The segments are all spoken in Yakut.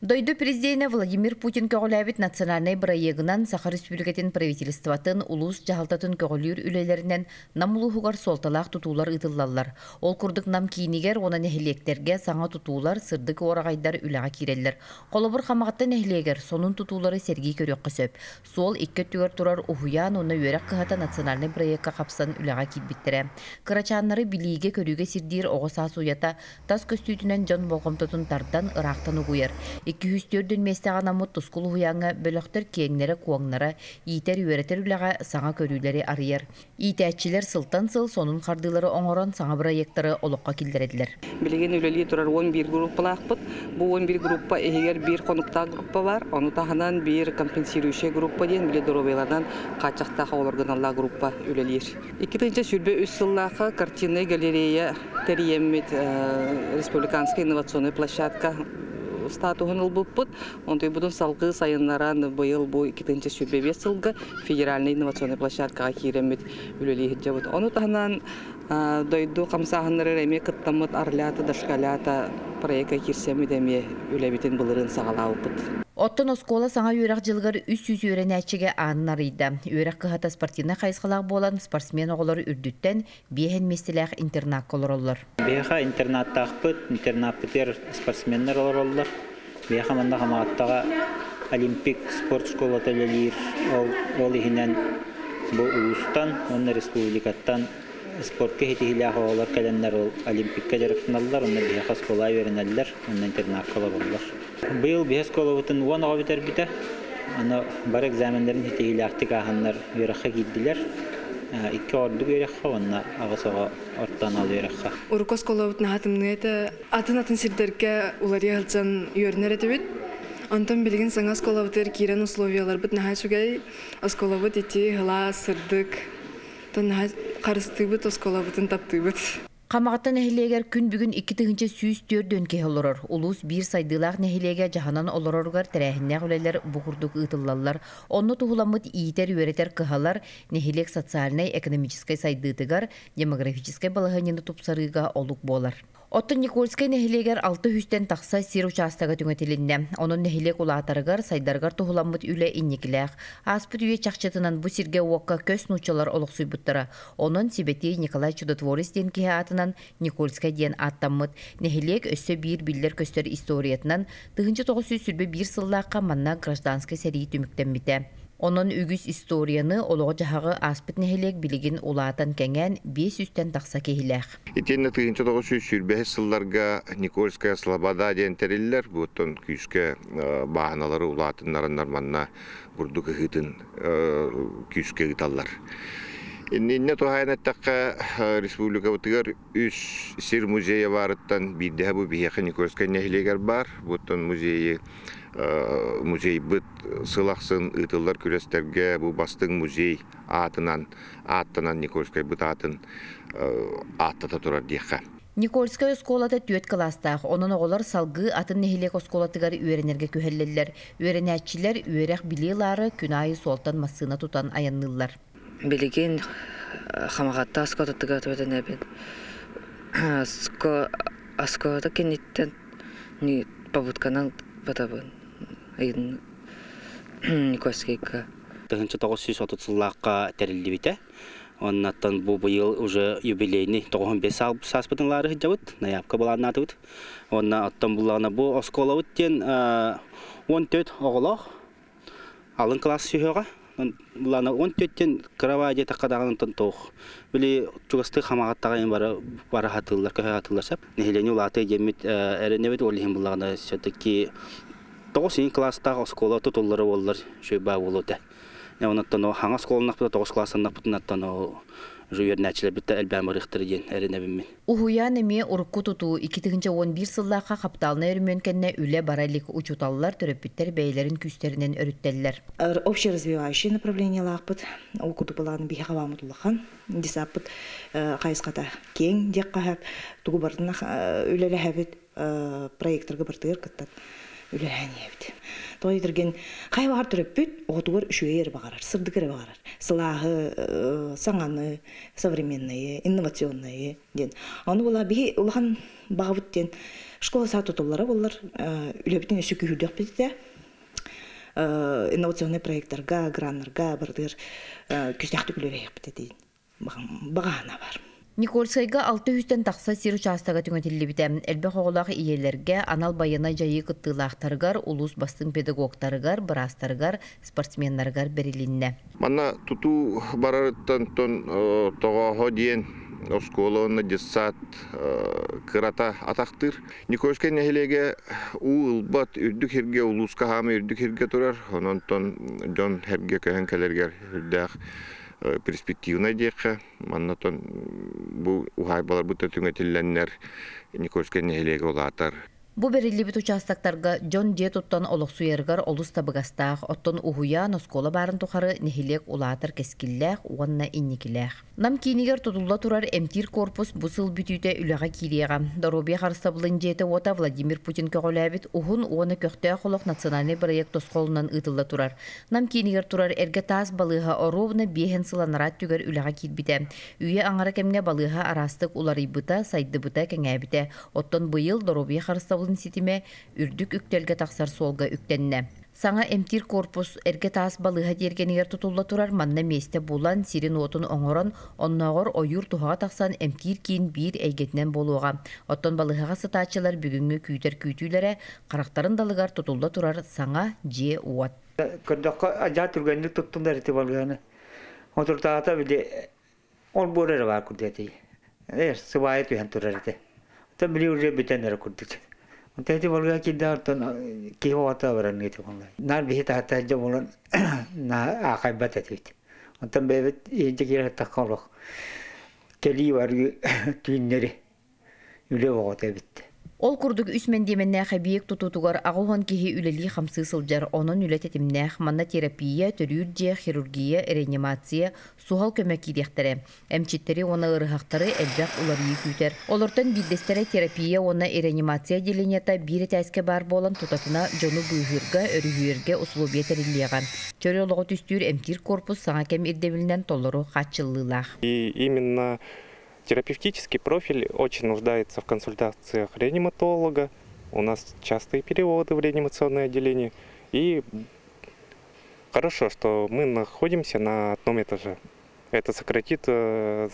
Дойду президенэ Владимир Путин көҕүлээбит национальнай бырайыагынан Саха Республикатын правительствотын, улуус дьаһалтатын көҕүлүүр үлэлэринэн Нам улууһугар суолталаах тутуулар ыытыллаллар. Ол курдук Нам киинигэр уонна нэһилиэктэргэ саҥа тутуулар, сырдык уораҕайдар үлэҕэ киирэллэр. Холобур, Хамаҕатта нэһилиэгэр сонун тутуулары сэргии көрүөххэ сөп. Суол икки өттүгэр турар уһуйаан уонна үөрэх кыһата национальнай бырайыакка хапсан үлэҕэ киирбиттэрэ. Кырачааннары билиигэ-көрүүгэ сирдиир оҕо саас уйата Тас көстүүтүнэн дьон болҕомтотун тардан, ыраахтан угуйар. 204 миэстэҕэ анаммыт Тускул уһуйааҥҥа бөлөхтөр киэҥнэрэ-куоҥнара, иитэр-үөрэтэр үлэҕэ саҥа көрүүлэри арыйар. Иитээччилэр сылтан сыл сонун хардыылары оҥорон саҥа бырайыактары олоххо киллэрэллэр. Билигин үлэлии турар 11 группалаахпыт. Бу 11 группа иһигэр биир хонуктаах группа бар. Ону таһынан биир компенсирующая группа диэн били доруобуйаларынан хааччахтаах оҕолорго аналлаах группа үлэлиир. 2023 сыллаахха картиннай галерея тэрийэммит республиканскай инновационнай площадка статуһун ылбыппыт. Онтуйбутун салгыы сайыннаран быйыл бу 2025 сылга федеральнай инновационнай площадкаҕа киирэммит үлэлии сылдьабыт. Ону таһынан дойду хамсааһыннарыгар эмиэ кыттаммыт Орлята дошколята проекка киирсэммит эмиэ үлэбитин былырыын саҕалаабыппыт. Оттон оскуола саҥа үөрэх дьылыгар 300 үөрэнээччигэ аанын арыйда. Үөрэх кыһата спортивнай хайысхалаах буолан, спортсмен оҕолор үрдүттэн биэһин миэстэлээх интернакка олороллор. Биһиэхэ интернаттаахпыт, интернаппытыгар спортсменнар олороллор. Биһиэхэ манна Хамаҕаттаҕа Олимпик спорт школата үлэлиир. Ол, ол иһинэн бу улуустан уонна республикаттан спортка ситиһиилээх оҕолор кэлэннэр ол Олимпикка дьарыктаналлар, онно биһиэхэ оскуолаҕа үөрэнэллэр, онно интернакка олороллор. Быйыл биһи оскуолабытын 10 оҕо бүтэрбитэ. Аны бары экзаменнарын ситиһиилээхтик ааһаннар үөрэххэ киирдилэр. Икки ордук үөрэххэ уонна аҕыс оҕо орто анал үөрэххэ. Урукку оскуолабыт наһаа тымныы этэ. Атын-атын сирдэргэ уларыйа сылдьан үөрэнэр этибит. Онтон билигин саҥа оскуолабытыгар киирэн условияларбыт наһаа үчүгэй. Оскуолабыт итии, сылаас, сырдык. Оттон наһаа харыстыыбыт, оскуолабытын таптыыбыт. Хамаҕатта нэһилиэгэр күн бүгүн 2104 киһи олорор. Улуус биир сайдыылаах нэһилиэгэ дьаһанан олороругар тэрээһиннээх үлэлэр бу курдук ыытыллаллар. Онно туһуламмыт иитэр-үөрэтэр кыһалар нэһилиэк социальнай-экономическай сайдыытыгар, демографическай балаһыанньаны тупсарыыга олук буолар. Оттон Никольскай нэһилиэгэр алта үстэн тахса сир учаастага түҥэтилиннэ. Онон нэһилиэк улаатарыгар, сайдарыгар туһуламмыт үлэ инникилээх. Ааспыт үйэ чахчытынан бу сиргэ-уокка көс нууччалар олохсуйбуттара. Онон Сибэтиэй Николай Чудотворец диэн киһи аатынан Никольскай диэн ааттаммыт. Нэһилиэк өссө биир биллэр-көстөр историятынан 1921 сыллаахха манна гражданскай сэрии түмүктэммитэ. Онон үгүс историяны, олоҕу-дьаһаҕы ааспыт нэһилиэк билигин улаатан кэҥээн, биэс үстэн тахса киһилээх. Итиэннэ 1925 сылларга Никольская слобода диэн тэриллэр. Бу оттон күүскэ бааһыналары улаатыннараннар манна бурдук ыһыытын күүскэ ыыталлар. Иннинэ туһаайан эттэххэ, республикабытыгар үс сир музейа баарыттан биирдэһэ бу биһиэхэ Никольскай нэһилиэгэр баар. Бу оттон музейы музейбыт сыл ахсын ыытыллар күрэстэргэ бу бастыҥ музей аатынан ааттанан Никольскайбыт аатын ааттата турар диэххэ. Никольскай оскуолата түөрт кылаастаах, онон оҕолор салгыы атын нэһилиэк оскуолатыгар үөрэнэргэ күһэллэллэр. Үөрэнээччилэр үөрэх-билии ылаары күн аайы суолтан массыына тутан айанныыллар. Билигин Хамаҕатта оскуолатыгар үөрэнэбин. Оскуола кэнниттэн побутканан батабын Никольскайга. 1930 сыллаахха тэриллибитэ. Оннаттан бу быйыл уже юбилейный 95 сааспытын лаары сылдьабыт, найаапка былааннаатыбыт. Онна оттон буллаҕына бу оскуолабыт диэн 14 оҕолоох алын класс сүһүөҕэ. Буллаҕына 14-тэн кыра диэтэххэ даҕаны онтон туох. Били чугастыы хамаҕаттаҕа бары бара сатыыллар, көһө сатыыллар сөп. Нэһилиэнньэ улаатыы диэммит эрэнэбит, ол иһин буллаҕына все-таки тоҕус класстаах оскуола тутуллара буоллар үчүгэй баа буолуо этэ. Онон хаҥас оскуоланнахпыт, тоҕус класстаннахпытын уже үөрэнээччилэрбит да элбээн барыахтара диэн эрэнэбин мин. Уһуйаан эмиэ урукку тутуу 2011 сыллаахха хапытаалынай өрөмүөн кэннэ үлэ бара илик учууталлар, төрөппүттэр бэйэлэрин күүстэринэн өрүттэллэр. Общеразвивающий направлениелаахпыт, ол курдук былааны биһиэхэ бааммыт улахан. Десаппыт хайысхата киэҥ диэххэ сөп. Тугу барытын үлэлэһэбит, проекторга бартыгар кыттан. Үлэлээн иһэбит. Тоҕо диэтэргин, хайа баҕар төрөппүт оҕотугар үчүгэй эрэ баҕарар, сырдык эрэ баҕарар. Сылааһы, саҥаны, современные, инновационные диэн. Ону була биһи улахан баҕабыт диэн школа саа тутуллара буоллар, үлэбитин өссө күүһүрдүөхпүт этэ. Инновационный проекттарга, граннарга барытыгар күүстээхтик үлэлэһиэхпит этэ баҕаһына бар. Никольскайга 600-тэн тахса сир учаастага түҥэтиллибитэ. Элбэх оҕолоох ийэлэргэ, анал байыаннай дьайыы кыттыылаахтарыгар, улуус бастыҥ педагогтарыгар, быраастарыгар, спортсменнарыгар бэрилиннэ. Манна тутуу барарыттан тоҕооһо диэн оскуола уонна детсад кырата атахтыыр. Никольскай нэһилиэгэ уу ылбат үрдүк сиргэ, улууска хаама үрдүк сиргэ турар. Онон дьон сэргэ көһөн кэлэригэр үрдээх перспективнай диэххэ. Маннатон бу уһаайбаларбыт түҥэтиллэннэр Никольскай нэһилиэгэ улаатар. Бу бэриллибит учаастактарга дьон дьиэ туттан олохсуйарыгар олус табыгастаах, оттон уһуйаан оскуола баарын тухары нэһилиэк улаатар кэскиллээх уонна инникилээх. Нам киинигэр тутулла турар эмтиир корпус бу сыл бүтүүтэ үлэҕэ киириэҕэ. Доруобуйа харыстабылын дьиэтэ уота Владимир Путин көҕүлээбит Уһун уонна көхтөөх олох национальнай бырайыак тосхолунан ыытылла турар. Нам киинигэр турар эргэ таас балыыһа оруобуна биэһэн сыл анараа өттүгэр үлэҕэ киирбитэ. Үйэ аҥара кэмҥэ балыыһа араастык уларыйбыта, сайдыбыта, кэҥээбитэ. Оттон быйыл доруобуйа харыстабылын ситимэ үрдүк үктэлгэ тахсар суолга үктэннэ. Саҥа эмтиир корпус эргэ таас балыыһа тиэргэнигэр тутулла турар, манна миэстэ булан, сирин-уотун оҥорон, оннооҕор ойуур туһаҕа тахсан эмтиир киин биир эйгэтинэн буолуоҕа. Оттон балыыһаҕа сытааччылар бүгүҥҥү күүтэр күүтүүлэрэ харахтарын далыгар тутулла турар саҥа дьиэ-уот. Көрдөххө, адьаа түргэнник туттунар ити балыыһаны. Отуртаата били ол буор эрэ баар курдук этий. Сыбаайа түһэн турар этэ. Оттон били уже бүтэн эрэ курдук. Онтон ити балыыһа киирдэ оттон киһи оҕото баран ити буолла. Наар биһи таһаттан дьэ буолан аахайбат этибит. Онтон бэйэбит иһирдьэ киирэ сыттахха олох кэлии барыы түүннэри үлэ оҕото эбит. Ол курдук үс мэндиэмэннээх эбийиэк тутуутугар 80 киһи үлэлии-хамсыы сылдьар, онон үлэ тэтимнээх. Манна терапия, төрүүр дьиэ, хирургия, реанимация, суһал көмө киириэхтэрэ. Эмчиттэри уонна ыарыһахтары элбэх уларыйыы күүтэр. Олортон биирдэстэрэ терапия уонна реанимация отделениета биир этээскэ баар буолан тутатына дьону быыһыырга, өрүһүйэргэ усулуобуйа тэриллиэҕэ. Чөл олоҕу түстүүр эмтиир корпус саҥа кэм ирдэбилинэн толору хааччыллыылаах. И именно терапевтический профиль очень нуждается в консультациях реаниматолога. У нас частые переводы в реанимационное отделение. И хорошо, что мы находимся на одном этаже. Это сократит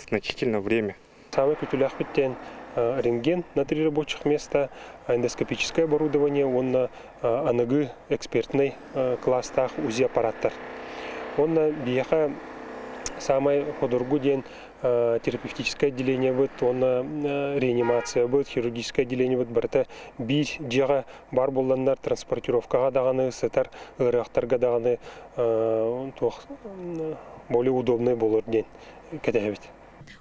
значительно время. Саамай күүтүүлээхпит диэн рентген на три рабочих места, эндоскопическое оборудование, уонна аныгы экспертный класстаах УЗИ аппараттар. Уонна биһиэхэ саамай судургу диэн терапевтическое отделение быт, уонна реанимация быт, хирургическое отделение быт барыта биир дьиэҕэ баар буолланнар транспортировкаҕа даҕаны, сытар ыарыһахтарга даҕаны туох более удобный буолар диэн кэтэһэбит.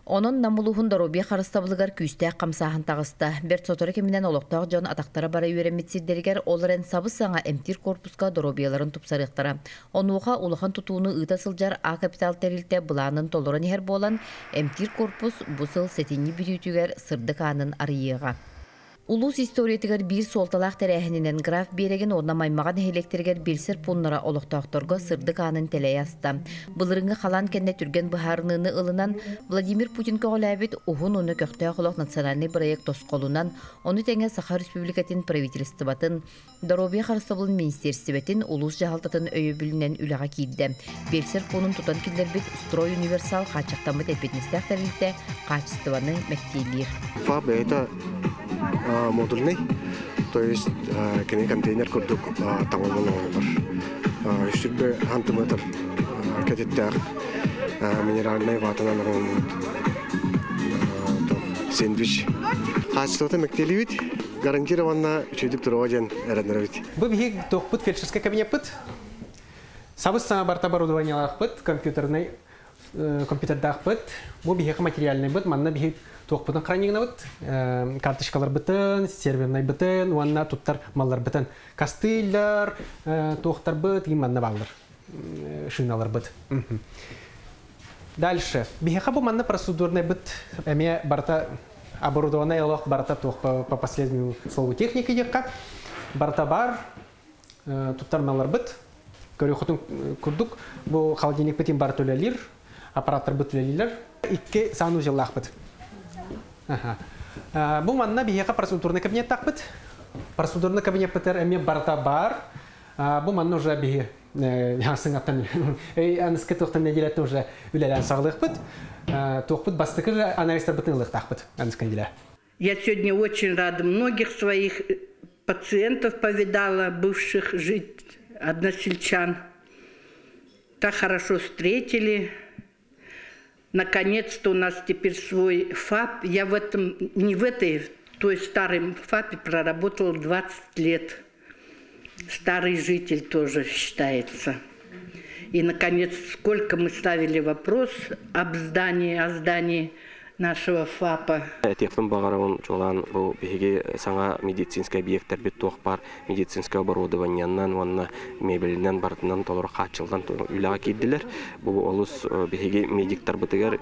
Онон Нам улууһун доруобуйа харыстабылыгар күүстээх хамсааһын таҕыста. Бэрт сотору кэминэн олохтоох дьон атахтара бара үөрэммит сирдэригэр ол эрэн сабыс-саҥа эмтиир корпуска доруобуйаларын тупсарыахтара. Онуоха улахан тутууну ыыта сылдьар А Капитал тэрилтэ былаанын толорон иһэр буолан, эмтиир корпус бу сыл сэтинньи бүтүүтүгэр сырдык аанын арыйыаҕа. Улуус историятыгар биир суолталаах тэрээһининэн Граф Биэрэгин уонна Маймаҕа нэһилиэктэригэр биэлсэр пууннара олохтоохторго сырдык аанын тэлэйэ аста. Былырыыҥҥы халаан кэннэ түргэн быһаарыныыны ылынан, Владимир Путин көҕүлээбит Уһун уонна көхтөөх олох национальнай бырайыак тосхолунан, ону тэҥэ Саха Республикатын правительствотын, Доруобуйа харыстабылын министиэристибэтин, улуус дьаһалтатын өйөбүлүнэн үлэҕэ киирдэ. Биэлсэр пуунун тутан киллэрбит Строй Универсал хааччахтаммыт эппиэтинэстээх тэрилтэ хаачыстыбаны мэктиэлиир. ФАП это модульный, то есть кини контейнер курдук таҥыллан оҥоһуллар. Үс сантиметр кэтиттээх минеральнай ватанан оҥоһуллубут сэндвич. Хаачыстыбата мэктиэлиибит, гарантированно үчүгдүк туруоҕа диэн эрэнэбит. Бу биһиги туохпут фельдшерскэй кабинеппыт. Сабыс саҥа барта оборудованиялаахпыт, компьютерный компьютердаахпыт. Бу биһиэхэ материальнайбыт, манна биһи туохпутун хранигнабыт, карточкаларбытын, сервернайбытын уонна туттар малларбытын. Костыльлар, туохтарбыт, манна бааллар, шиналарбыт. Дальше. Биһиэхэ бу манна процедурный быт эмиэ барыта оборудованный олох барыта туох по последнему слову техники диэххэ. Барыта бар. Туттар малларбыт көрүөххүтүн курдук бу холодильникпытын бар төлөлир, аппараттарбыт үлэлиилэр. Икки санузеллаахпыт. Бу манна биһиэхэ процедурный кабинеттаахпыт. Процедурный кабинеппытыгар эмиэ барыта баар. Бу манна уже биһи сыҥаттан аныскы туохтан нэдиэлэттэн уже үлэлээн саҕалыахпыт. Туохпут бастакы анализтарбытын ылыахтаахпыт аныскы нэдиэлэ. Я сегодня очень рада. Многих своих пациентов повидала, бывших жить односельчан. Так хорошо встретили. Наконец-то у нас теперь свой ФАП. Я в этом, не в этой, той старой ФАПе проработала 20 лет. Старый житель тоже считается. И, наконец, сколько мы ставили вопрос об здании, о здании нашего ФАПа. Этиэхпин баҕарабын чуолаан бу биһиги саҥа медицинскэй объектарбыт туох баар медицинскэй оборудованиенан уонна мебелинэн барытынан толору хааччыллан үлэҕэ киирдилэр. Бу олус биһиги медиктарбытыгар,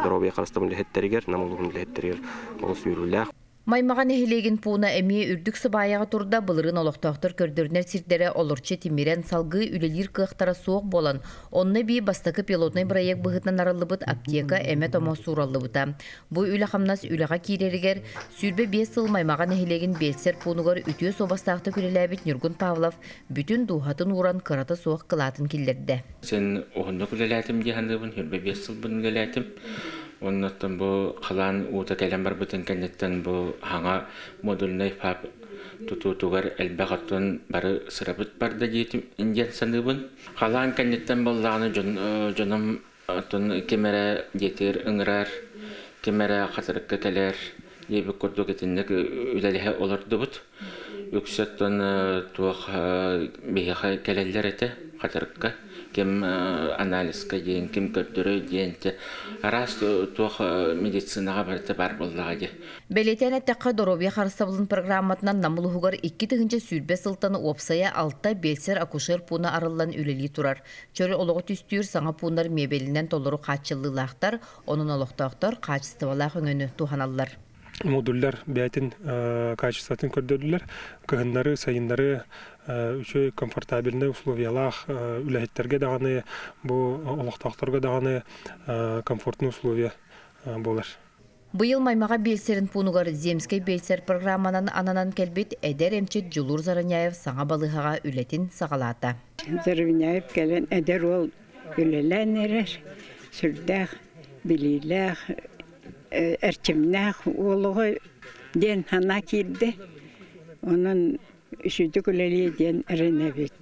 доруобуйа харыстабын үлэһиттэригэр, Нам улууһун үлэһиттэригэр олус үөрүүлээх. Маймаҕа нэһилиэгин пууна эмиэ үрдүк сыбаайаҕа турда, былырыын олохтоохтор көрдөрүнэр сирдэрэ олорчу тимирэн, салгыы үлэлиир кыахтара суох буолан, онно эбии бастакы пилотнай бырайыак быһыытынан арыллыбыт аптека эмэ-томо суураллыбыта. Бу үлэ-хамнас үлэҕэ киирэригэр 25 сыл Маймаҕа нэһилиэгин биэлсэр пуунугар үтүө суобастаахтык үлэлээбит Ньургун Павлов бүтүн дууһатын ууран кырата суох кылаатын киллэрдэ. Син уһуннук үлэлээтим дии саныыбын, 25 сылбын үлэлээтим. Оннуттан бу халаан уута кэлэн барбытын кэнниттэн бу хаҥа модульнай ФАП тутуутугар элбэх оттон бары сырабыт барда диэтим диэн саныыбын. Халаан кэнниттэн буоллаҕына дьон, дьонум оттон ким эрэ диэтигэр ыҥырар, ким эрэ хатырыкка кэлэр диэбит курдук итинник үлэлэһэ олордубут. Үксэ оттон туох биһиэхэ кэлэллэр этэ хатырыкка. Ким анализка диэн, ким көрдөрө диэн араас туох медицинаҕа барыта бар буоллаҕа дии. Бэлиэтээн эттэххэ, доруобуйа харыстабылын программатынан Нам улууһугар 2020 сылтан уопсайа алта биэлсэр-акушер пууна арыллан үлэлии турар. Чөл олоҕу түстүүр саҥа пууннар мебелинэн толору хааччыллыылаахтар, онон олохтоохтор хаачыстыбалаах өҥөнү туһаналлар. Модуллар бэйэтин качествотын көрдөрдүлэр. Кыһыннары, сайыннары үчүгэй комфортабельнай условиялаах үлэһиттерге даҕаны, бу олохтоохторго даҕаны комфортный условия буолар. Быйыл Маймаҕа биэлсэрин пуунугар Земскэй биэлсэр программанан ананан кэлбит эдэр эмчит Дьулуур Зараняев саҥа балыыһаҕа үлэтин саҕалаата. Заровняев кэлэн эдэр уол үлэлээн эрэр, сүрдээх билиилээх, эрчимнээх уолуҕа диэн санаа киирдэ. Онон үчүгүйдүк үлэлиэ диэн эрэнэбит.